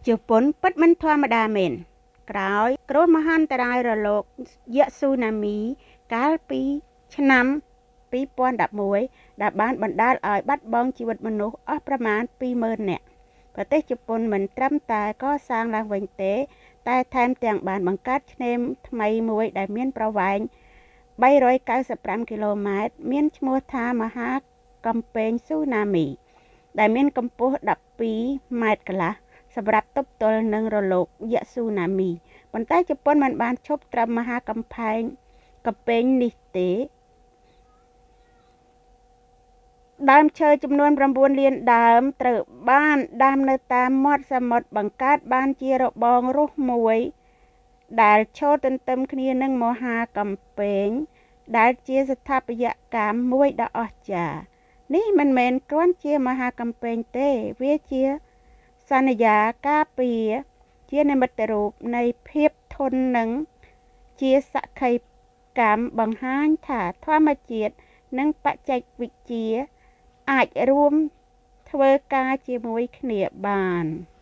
ជប៉ុនពិតមិនធម្មតាមែន ក្រោយគ្រោះមហន្តរាយរលកយក្សស៊ូណាមីកាលពីឆ្នាំ2011ដែលបានបណ្ដាលឲ្យបាត់បង់ជីវិតមនុស្សអស់ប្រមាណ20,000នាក់ប្រទេសជប៉ុនមិនត្រឹមតែកសាងឡើងវិញទេ តែថែមទាំងបានបង្កើតឆ្នេរថ្មីមួយដែលមានប្រវែង395គីឡូម៉ែត្រមានឈ្មោះថាមហាកំពែងស៊ូណាមី ដែលមានកម្ពស់12ម៉ែត្រកន្លះសម្រាប់ទប់ទល់នឹងរលកយក្សស៊ូណាមីប៉ុន្តែជប៉ុនមិនបានឈប់ត្រឹមមហាកំពែងកំពែងនេះទេដើមឈើចំនួន9លានដើមត្រូវបានដាំនៅតាមមាត់សមុទ្របង្កើតបានជារបងរស់មួយដែលឈរទន្ទឹមគ្នានឹងមហាកំពែងដែលជាស្ថាបត្យកម្មមួយដ៏អស្ចារ្យនេះមិនមែនគ្រាន់ជាមហាកំពែងទេវាជាសន្យាការពារជានិមិត្តរូបនៃភាពធន់និងជាសក្ខីកម្មបង្ហាញថាធម្មជាតិនិងបច្ចេកវិទ្យាអាចរួមធ្វើការជាមួយគ្នាបាន។